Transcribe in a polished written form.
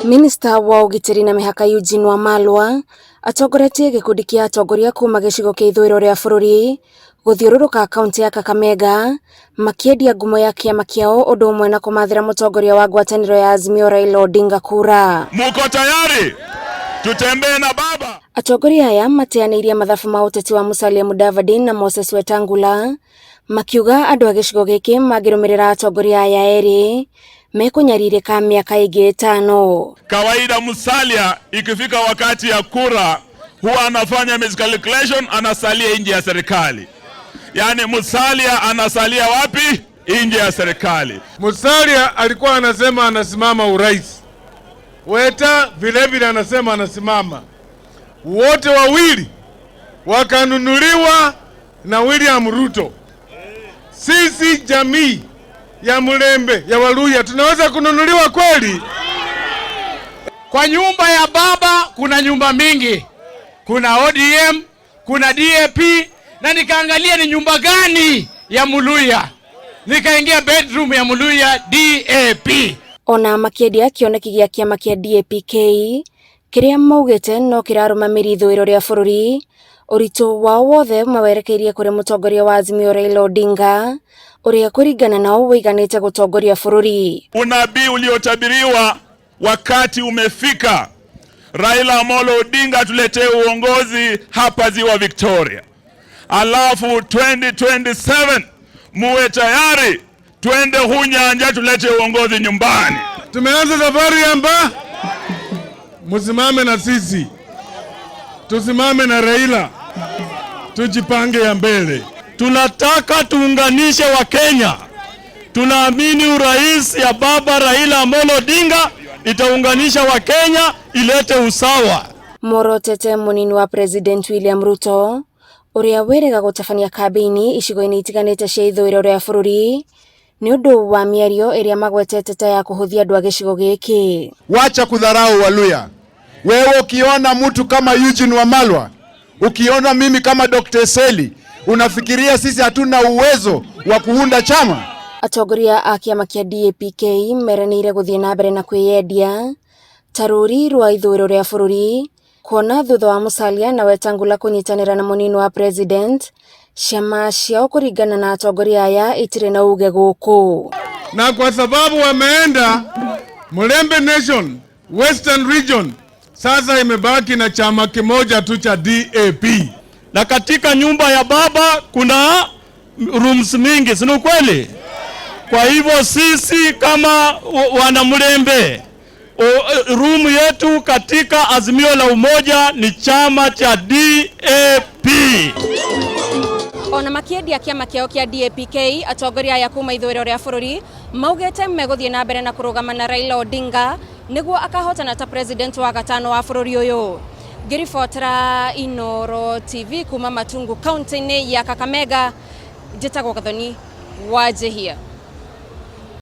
Minista wa ũgitĩri na mĩhaka Eugene Wamalwa atongoretie gĩkundi kĩa atongoria kuma gĩcigo kĩa ithũĩro rĩa bũrũri gũthiũrũrũka kaunti ya Kakamega makĩendia ngumo ya kĩama kĩao ũndũ ũmwe na kũmathĩra mũtongoria wa ngwatanĩro ya Azimio Raila Odinga kura. Muko tayari? Tutembee na baba. Atongoria aya mateanĩirie mathabu ma ũteti wa Musalia Mudavadi na Moses Wetangula makiuga andũ a gĩcigo gĩkĩ mangĩrũmĩrĩra atongoria aya erĩ mekũnyarirĩka mĩaka ĩngĩ 5. Kawaida Musalia ikifika wakati ya kura huwa anafanya miscalculation, anasalia nje ya serikali. Yaani Musalia anasalia wapi? Nje ya serikali. Musalia alikuwa anasema anasimama urais, Weta vile vile anasema anasimama. Wote wawili wakanunuliwa na William Ruto. Sisi jamii ya Mulembe ya Waluhya tunaweza kununuliwa kweli? Kwa nyumba ya baba kuna nyumba mingi, kuna ODM, kuna DAP, na nikaangalia ni nyumba gani ya Muluhya, nikaingia bedroom ya Muluhya DAP. Ona makĩendia kĩoneki gĩa kĩama kĩa DAPK kĩrĩa maugĩte no kĩrarũmamĩria ithũĩro rĩa bũrũri, ũritũ wao wothe mawerekeirie kũrĩ mũtongoria wa Azimio Raila Odinga ũrĩa kũringana nao wĩiganĩte gũtongoria bũrũri. Unabii uliotabiriwa wakati umefika. Raila Amolo Odinga tuletee uongozi hapa Ziwa Victoria. Alafu 2027 muwe tayari twende Hunyanja tulete uongozi nyumbani. Tumeanza safari amba, musimame na sisi, tusimame na Raila, tujipange ya mbele. Tunataka tuunganishe Wakenya. Tunaamini urais ya baba Raila Amolo Odinga itaunganisha Wakenya, ilete usawa. Muorotete munini wa President William Ruto ũrĩa wĩrĩga gũtabania kambĩini icigo-inĩ itiganĩte cia ithũĩro rĩa bũrũri nĩ ũndũ wa mĩario ĩrĩa magwetete ta ya kũhũthia andũ a gĩcigo gĩkĩ. Wacha kudharau Waluhya. Wewe ukiona mtu kama Eugene Wamalwa, ukiona mimi kama Dr. Eseli, unafikiria sisi hatuna uwezo wa kuunda chama? Atongoria a kĩama kĩa DAPK meranĩire gũthiĩ na mbere na kwĩyendia ta rũri rwa ithũĩro rĩa bũrũri kuona thutha wa Musalia na Wetangula kũnyitanĩra na mũnini wa president, ciama ciao kũringana na atongoria aya itirĩ na uge gũkũ. Na kwa sababu wameenda Mulembe Nation, Western Region, sasa imebaki na chama kimoja tu cha DAP. Na katika nyumba ya baba kuna rooms mingi, si ni ukweli? Kwa hivyo sisi kama wana Mulembe, room yetu katika Azimio la Umoja ni chama cha DAP. Ona makĩendia kĩama kĩao kĩa DAPK, atongoria aya kuma ithũĩro rĩa bũrũri maugĩte megũthiĩ na mbere na kũrũgama na Raila Odinga nĩguo akahotana ta president wa gatano wa bũrũri ũyũ. Ngĩribotera Inooro TV kuma Matungu kaunti-inĩ ya Kakamega, njĩtagwo Gathoni Wanjihia.